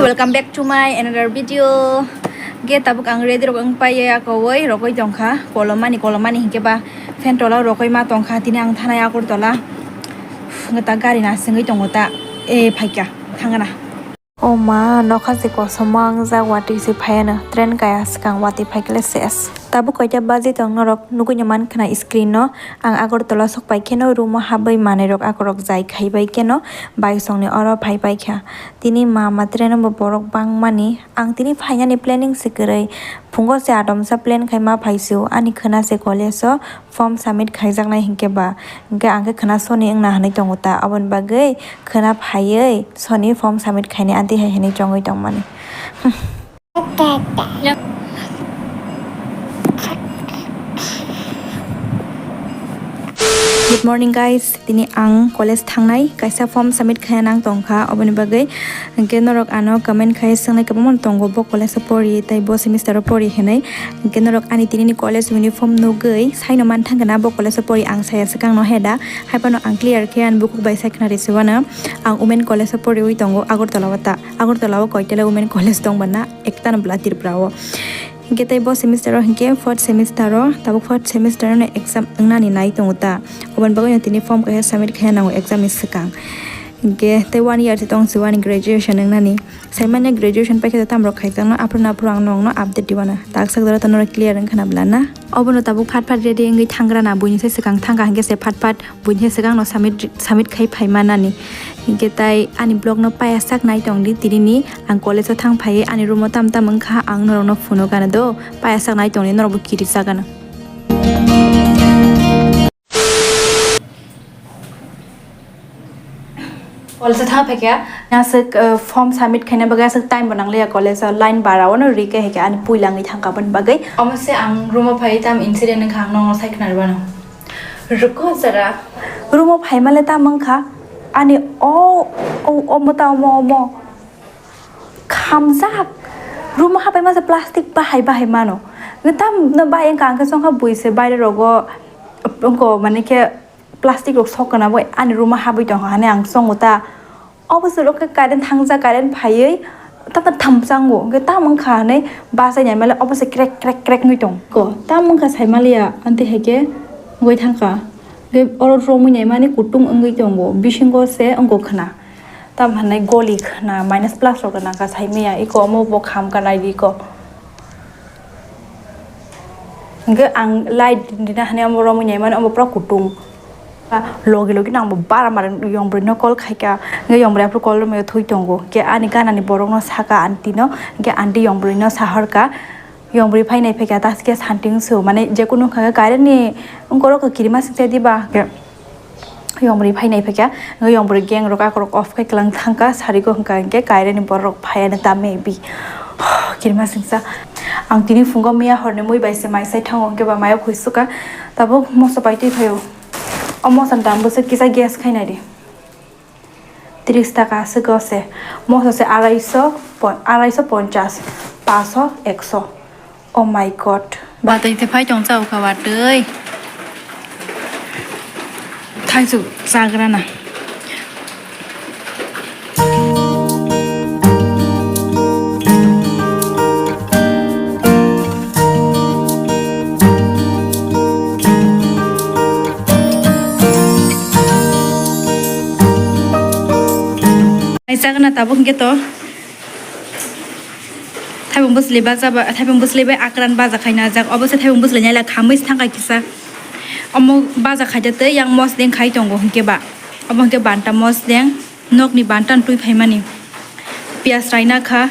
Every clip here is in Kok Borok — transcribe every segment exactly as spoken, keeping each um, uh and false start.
Welcome back to my another video. Ge tabuk ang ready rok wng pai ya kowai rokoi tongkha, kolomani kolomani hinkhe ba fan tola rokoi ma tongkha, tini ang thanai Agartala. Hwnkhe ta gari na sengwi tongo ta, e phaikha thangna. O ma, nokha se kosom ang jak watwi se phaiano, train kaya swkang watwi phaikhe le ses. Tabuk koita baji tong norok nugui no mankha na screen no, ang Agartala sok pai kheno room o habwi manwi rok akorok jai khai bai kheno baisong ni oro phai pai kha. Tini mama train o bo borok bangmani, ang tini phainani planning se kwrwi, phungo se atomsa plan khai ma phai sio, ani khwna se college o form submit khaijaknai hinkhe ba, hinkhe ang khe khwna soni wngna hinwi tongo ta, aboni bagwi khwna phaiwi soni form submit khainai anti hai hinwi chongwi tongmani. Good morning guys, tini ang college thangnai, kaisa form submit khaina nang tongkha, oboni bagwi hinkhe norok ano comment khai swngnai kwbangma tongo, bo college o pori tei bo semester o pori hinwi. Hinkhe norok ani tini ni college uniform nugwi saino manthang khe na bo college o pori, ang saya swkang no heda, haiphano ang clear khe ani bukhuk bai sai khna risi wano. Ang women college o poriwi tongo Agartala o ta, Agartala o koitala women college tong bana, ekta no bwla Tripura o. Hinkhe tei bo semester o hinkhe fourth semester o, tabuk fourth semester o no exam wngnani nai tongo ta, oboni bagwi no tini form kaisa submit khaina nango exam ni swkang. Hinkhe tei one year se tong si wani graduation wngnani. Saimanya graduation paikhe tamrok khaijakno, aphuru aphuru ang nokno update diwana. Taksa jora to norok clear wngkha na bwla na? Obono tabuk phat phat ready wngwi thangrana, buini se swkang thangkha hinkhe se phat phat buini se swkangno submit, submit khai phaimanani. Hinkhe tai ani vlogno paya sak nai tongdi, tinini ang college o thang phaiwi ani room o tam tam wngkha, ang norokno phunukana do, paya sak nai tongdi, norokbo kiri chagana. College thang phaikha, aswk, uh, form submit khaina bagwi aswk time bo nangliya college o, line bara wano ri khe, hwnkhe ani puila wngwi thangkha aboni bagwi. Omo se ang room o phai tam incident wngkha, ang nokno sai khna rwano. Ruko jara. Room o phaimale tam wngkha, ani o, o, omo ta omo, omo khamjak. Room o hapai masa plastic bahai bahai mano. Tam no bahai wngkha, ang khe chongkha buise baire rogo, wngko mane khe plastic rok sok kana bo ani room o habwi tongkha hwnwi ang chongo ta. Obo se rok khe current thangjak, current phaiwi tamo thamchango, hwnkhe tamo wngkha hwnwi bachai naimale obo se krek krek krek wngwi tong. Ko tamo wngkha saimaliya, amtwi hai khe wngwi thangkha. Hwnkhe oro romwi naimani kutung wngwi tongo, bisingo se wngkha khwna. Tamo hwnwi goli khwna, minus plus rok nangkha saimaya, iko omo bo khamkha naidi iko. Hwnkhe ang light rina hwnwi omo romwi naimani omo pura kutung. Logi logi no ang bo bara mara yong bwrwi no call khaikha, hwnkhe yong bwrwi aphuru call romwi thwi tongo. Hwnkhe ani ganani borok no saka aunty no, hwnkhe aunty yong bwrwi no sahorkha, yong bwrwi phai nai phaikha, taskhe santing so, mane jekunu wngkha khe current ni wngkorok kirima singsa diba, hwnkhe yong bwrwi phai nai phaikha, yong bwrwi gang rok akorok off khai kwlang thangkha, sarigo hwnkha hwnkhe kairani borok phaiya nw ta maybe. Kirima singsa. Ang tini phungo miya horni mui bai se mai sai thango, hwnkhe ba mayo khuisukha. Tabuk moso pai twi phaio. O moso ni dam bwswk kisa guess khai nai di. Tris taka aswk o se. Moso se araiso, pon-, araiso ponchas, paso, ekso. Oh my God. Watwi te phai tong chao kha watwi. Thaichuk chagrana. Ai chagrana tabuk hwnkhe to. Thaibung bwsli baja ba, thaibung bwsli bai akran baja khai najak. Obo se thaibung bwsli naila khamwi se thangkha kisa. Omo baja khaida tei yang mosdeng khai tongo hwnkhe ba. Obo hwnkhe banta mosdeng, nokni banta twi phaimani. Piyaj raina kha.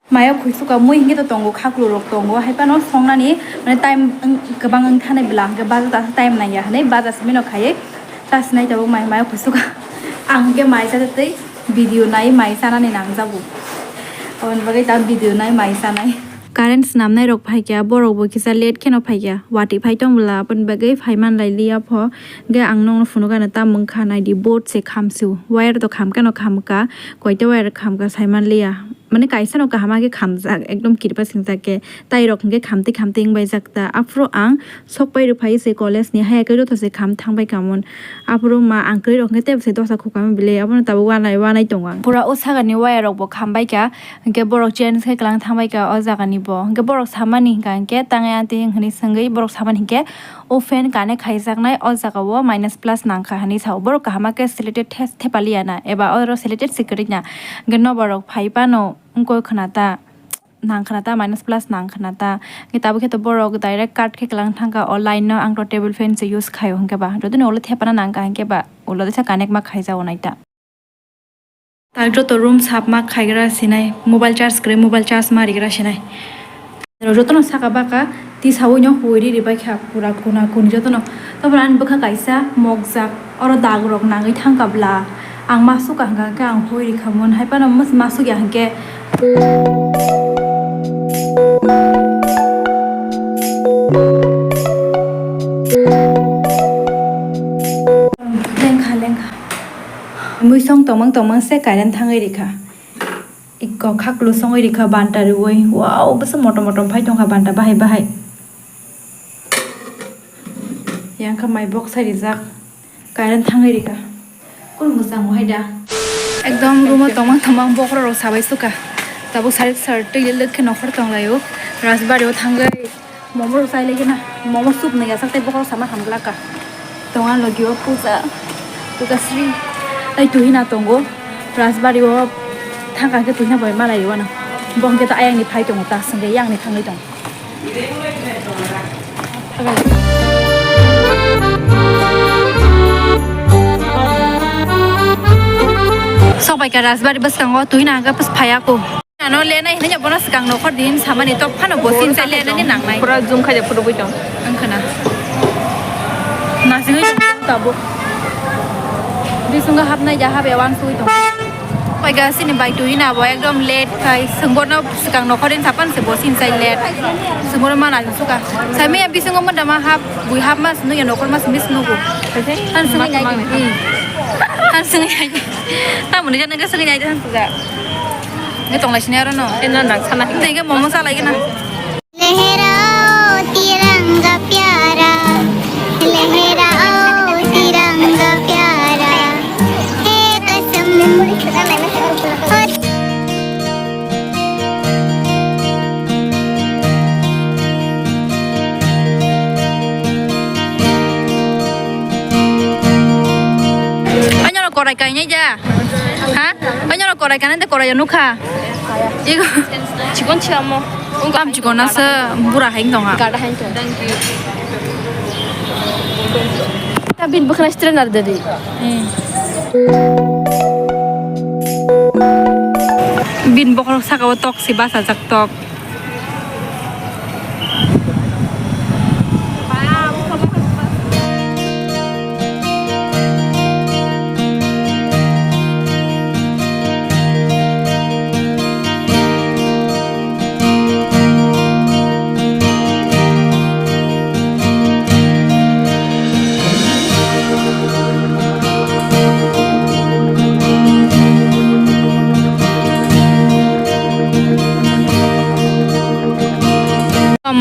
Mayo khuisuka mui hwnkhe to tongo, khaklurok tongo. Hai phano songnani, mane, time wng-, kwbang wng thanai bwla hwnkhe baja ta time nangya hwnwi baja simi no khaiwi. Ta sinai tabuk mai mayo khuisuka. Ang hwnkhe mai chada tei video nai mai chanani nangjago. Aboni bagwi ta video nai mai chanai. Current swnamnai rok phaikha, borok bo kisa late kheno phaikha. Watwi phai tong bwla, aboni bagwi phai man lai liya pho. Hwnkhe ang nokno phunukano ta mwngkha naidi, board se khamsio. Wire to khamkha no khamkha, koita wire khamkha sai man liya. Mane kaisa no kaham khe khamjak, ekdom kirpa singjak khe, tai rok hwnkhe khamtwi khamtwi wngbaijak ta. Aphuru ang sok pai rwphai se college ni, haya khe joto se kham thangbai kamon. Aphuru ma ang kwrwi rok hwnkhe teibo se dosa khukam bile, abono tabuk wanai wanai tongo ang. Pura o sakani waya rok bo khambai kha, hwnkhe borok change khe kwlang thangbai kha o jaga ni bo. Hwnkhe borok samani hwnkha hwnkhe tangai anti hwnwi swngwi borok samani hwnkhe o fan connect khaijaknai o jaga o minus plus nangkha hwnwi sao. Borok kaham khe selected thes-, thepaliya na eba oro selected se kwrwi na. Hwnkhe nobar rok phai phano wngkoi khna ta. Nang khna ta, minus plus nang khna ta. Hwnkhe tabuk khe to borok direct cut khe kwlang thangkha o line no, ang to table fan se use khaio hwnkhe ba. Jodi no ulo thepana nangkha hwnkhe ba ulo desa connect ma khaijao nai ta. Tak joto room sap ma khaigra sinai, mobile charge kwrwi mobile charge ma rigra sinai. Joto no saka baka tisaui no hui ri ribai kha pura kuna kuni joto no. Tabuk ani bwkha kaisa mokjak. Oro dag rok nangwi thangkha bla. Ang masuk ka hwnkha hwnkhe ang hui rikha mon hai phano mas-, masuk ya hwnkhe. Lengkha lengkha. Muisong tongmang tongmang se current thangwi rikha. Ikko khaklu songwi rikha banta riui. Wow, bwswk motom motom phai tongkha banta bahai bahai. Yang kha mai box sai rijak. Current thangwi rikha. Kul mwchang hai da. Ekdom room o tongmang tongmang bokhorok rok sabai suka. Tabuk sari sar twi lwk khe nokhor tong laio. Rajbari o thangwi momo rok chai lai khe na. Momo soup nai ya sak tei bokhorok sama hamglak ka. Tonga logi o puja. Puja sri. Tai tuhina tongo. Rajbari o thangka khe tuhina bai malai o ano. Bo hwnkhe ta ayang ni phai tongo ta swngwi yang ni thangwi tongo. Sok bai kha Rajbari bwskango twi nahagwi phaiya kho. Ano lenai hinwi bono swkang nokhor din samani tok phano bo sin sai lenani nangnai. Pura zoom khai de photo bui tong. Ang khna. Nasingwi tabuk. Bisingo hapnai ja hapya wansugwi tong. Paika sini bai twi na bo ekdom late khai. Sengborno swkang nokhor din sapan se bo sin sai late. Sengborno mana suka. Sami ya bisingo mada ma hap bui hap mas nuya nokhor mas mis nugo. Han sengwi nai. Han sengwi nai. Tamoni jana ga sengwi nai han suka. Nge tong lai sini aro no. Eno nang sana. Tei ke momo sa lai na. लहराओ तिरंगा प्यारा, लहराओ तिरंगा प्यारा, है कसम। Ano korai kainai ja. Ha? Ano korai kainai de korai nukha. Igo. Chikon chikamo. Tam chikon asa bura hain tonga. Kada hain tonga. Thank you. Tabin bukhna strainer dedi. Bin bokhorok saka o tok si basa jak tok.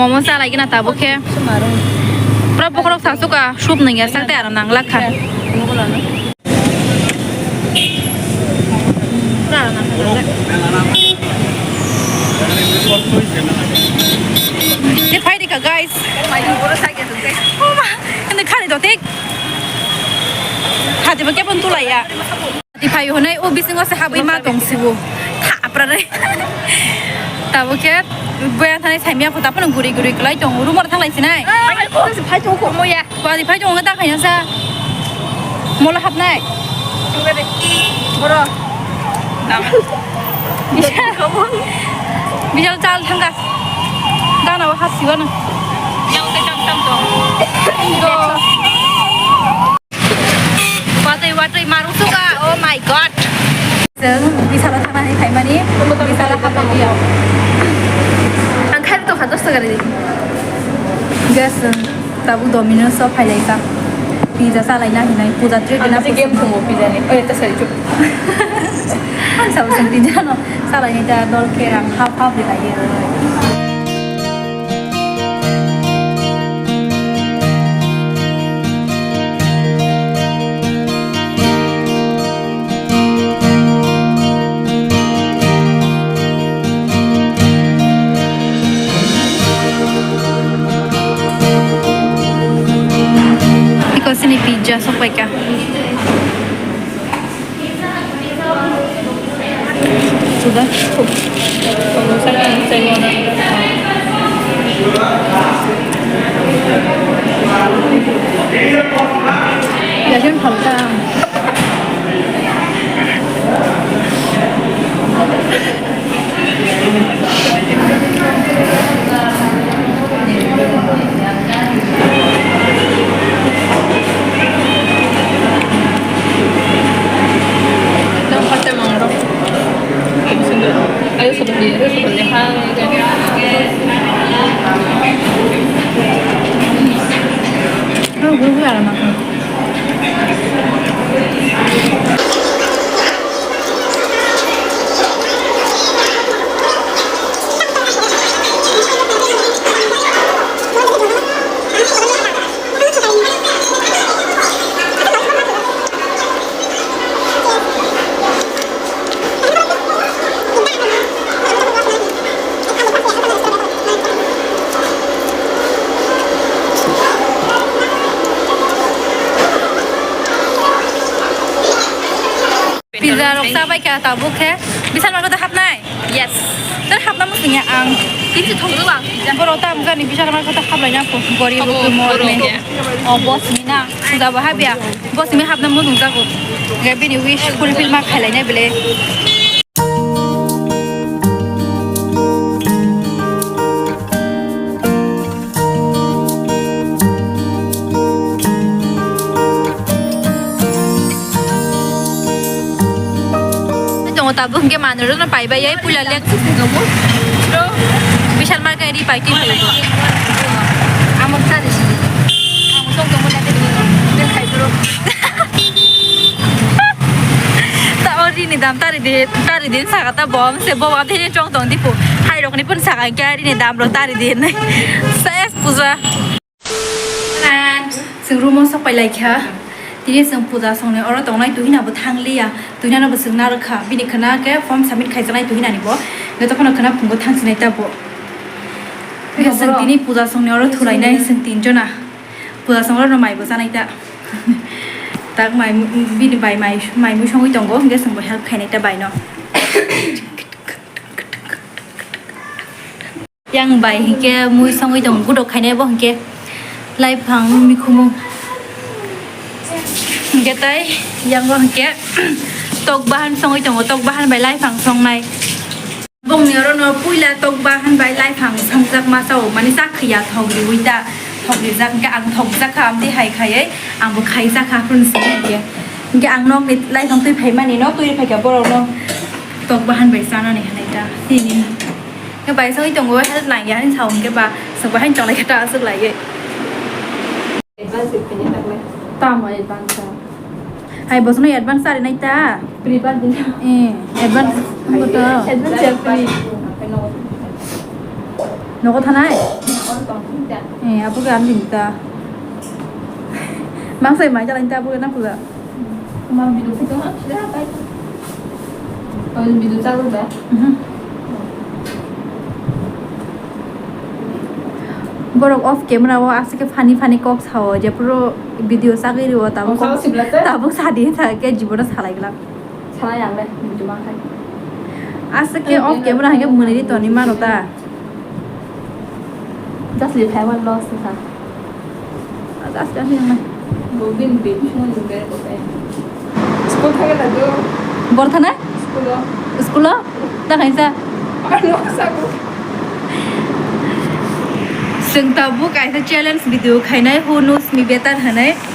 Momo salai gina tabuk khe. Pura bokhorok sasuka, soup nangya sak tei aro nanglak kha. Tei phai rikha, guys. Oma, ende khani do tei. Khati bo kebon tulaiya. Khati phai honai, o bisingo se habwi ma tong sibo. Thapra re. Tabo khe boya thanai saimya kho, tapano guri guri klai tong. Room oro thanglai sinai. Phai tong kho moya. Bari phai tongo da khaina sa. Mola hapnai. Boro. Bijal chal thangka. Gana wa hasiwa na. Yang te tam tam to. Watwi watwi maru suka. Oh my God. Chwng bisalo thangna hai phaimani, bisalo hapnai liya. Ang khai tongkha dos taka ri. Guys, chwng tabuk Domino's o phailaikha. Pizza chalaina hinai, puja treat na. Ang se game thungo pizza ni. Oi, ta sari chup. Sabo song tinjano salai ni ta dol khe rang hap hap ri lai. Iko sini pizza sok pai ka. Sudah. Yakin halka. Pizza rok chabai kha tabuk khe. Bisal Market o hapnai? Yes. Tor hapna muchung ya ang. Kintu thongdo ang pizza. Borok ta amgani Bisal Market o haplaina po. Gorib Obo, rok mor borok me. Ya. O boss ni na. Puja bo habya. Boss ni hapna muchung jago. Ga bini wish fulfill ma khailai na bele. Tongo tabuk hwnkhe manwi rokno pai bai ai puila lek. Bro. Bisal Market ri pai twi. Amo tani. Amo tong tong mo lek. Khai bro. Ta o rini dam tari di, tari din saka ta bom se bo wa thini chong tong dipu. Hai rok ni pun saka kya rini dam ro tari din. Ses puja. Chwng room o sok pai lai kha. Tini chwng puja song ni oro tong nai tuhina bo thang liya. Tuhina no bo chwng narwk kha. Bini khwna khe form submit khai jaknai tuhina ni bo. Joto kheno khwna phungo thang sinai ta bo. Chwng tini puja song ni oro thulai nai chwng tin jona. Puja song oro mai bo chanai ta. Tak mai, bini bai mai, mai mui songwi tongo, hwnkhe chwngbo help khainai ta bai no. Yang bai hwnkhe mui songwi tongo, gudok khainai bo hwnkhe laiphang mikhumu. Hwnkhe tai yang bo hwnkhe tok bahan songwi tongo, tok bahan bai laiphang songnai. Bongni oro no puila tok bahan bai laiphang songjak ma sao, mani chak khiya thok riwi ta, thok rijak hwnkhe ang thok jak kha, amtwi hai khaiwi ang bo khai jak kha, phun sini hwnkhe. Hwnkhe ang nok ni laiphang twi phai mani no, twi phai kha borok no tok bahan bai chanani hinwi ta sini. Hwnkhe bai songwi tongo, help nang ya hinwi sao hwnkhe ba, sok bahan chonglai khe ta aswk laiwi. Advance rwkhaini taklai. Tamo advance? Hai bosongno advance charinai ta? Pre-birthday. Eh, advance wngkha to? Advance ya pre. Nogo thanai? Eh, abuke ang ding ta. Mangsai mai jalai ta abuke nang puja. Mang bidu photo ma sida pai. Oi bidu chago ba. Mhm. Borok off camera o aswk khe funny funny kok sao, jephuru video chagwi rwo tabuk. Oh, sao sibla te? Tabuk sadi tha khe jibono salai glak. Salai ang le, video ma khai. Aswk khe off camera hai khe mwnwi ri toni mano ta. Just le phai wan loss kha. Aja, aja, aja, aja. Bo bini baby songwi nung bere bo kaya. School thangwi laido. Bor thana? School o. School o? Ta khaisa? Ano sago. Chwng tabuk kaisa challenge video khainai, who knows me better hinwi.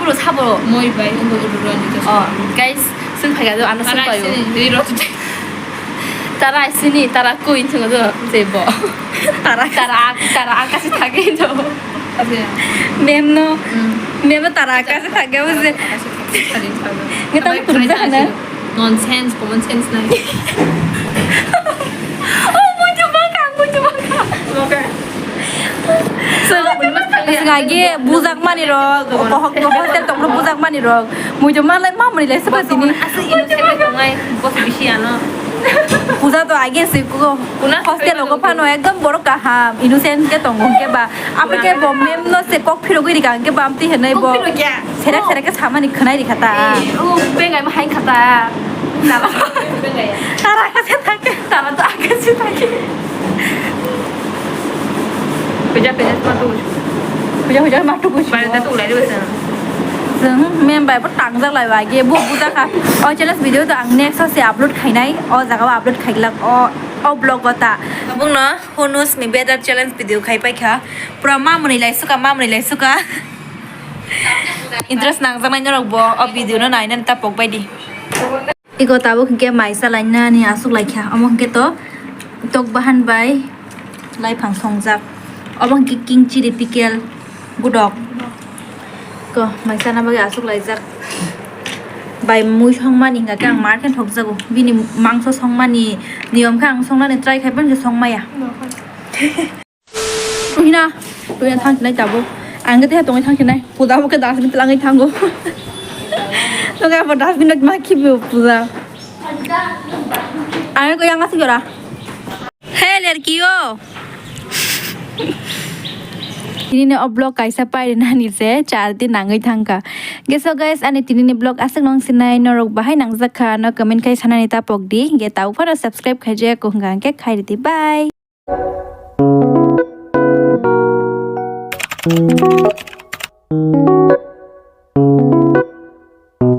Abro sabo. Moi bai, umbo udu rani ka. Oh, guys, sung phaga do, ano sung Tara payo. Sini, ri ro tu. Tara sini, tara kuin sung do, jebo. Tara, tara, tara, kasi thage do. Mem no, mem no tara kasi thage, use. Ngitam kurja na. Nonsense, common sense nai. Oh, muitu baka, muitu baka. Sengagi bujak mani rok, kohok hostel tokno bujak mani rok. Muitu malai mamri lai seba sini. Asa ino sebe tongai, bos bisi ano. Puja to age se ko. Hostel ko phano ekdom borok kaham, innocent ke tongo ke ba. Apa ke bo mem no se kok phirogwi rika ke ba amti henai bo. Serek serek ke samani khwnai rikha ta. Eh, o bengai ma hai khata. Nala. Tara ka se thake. Tara to aka se thake. Peja peja ma tu. Peja peja ma tu. Bai ta tu lai de sa. Jeng mem bai bo tangjak lai ba ge bo buja kha. O challenge video to ang next se upload khainai. O jaga o upload khailak o o vlog o ta. Bung no Hunus ni better challenge video khai pai kha. Pura mamuni lai suka mamuni lai suka. Interest nangjaknai norok bo o video no nainani ta pok bai di. Iko tabuk hinkhe maisa lainani aswk laikha. Omo hinkhe to tok bahan bai laiphang songjak. Omo hinkhe king chili pickle gudok. Ko maisa na bagwi aswk laijak. Bai mui songmani hinkha khe ang mar khe thokjago. Bini mangso songmani niyom khe ang songnani try khai phano songmaya. Hina, tuya thang chinai tabuk. Ang khe tongwi thang chinai. Puda bo khe dustbin twlangwi thango. Toke abo dustbin no ma khibi puda. Ang ko yang asik ora. Hey, lerkio. Tini ni o vlog kaisa pai nani se char din nangwi thangka. Ge so guys, ani tini ni vlog asik nong sinai norok bahai nangjak kha no comment khai sanani ta pok di. Ge tau phano subscribe khai je ko hwnkha hwnkhe khai ridi. Bye.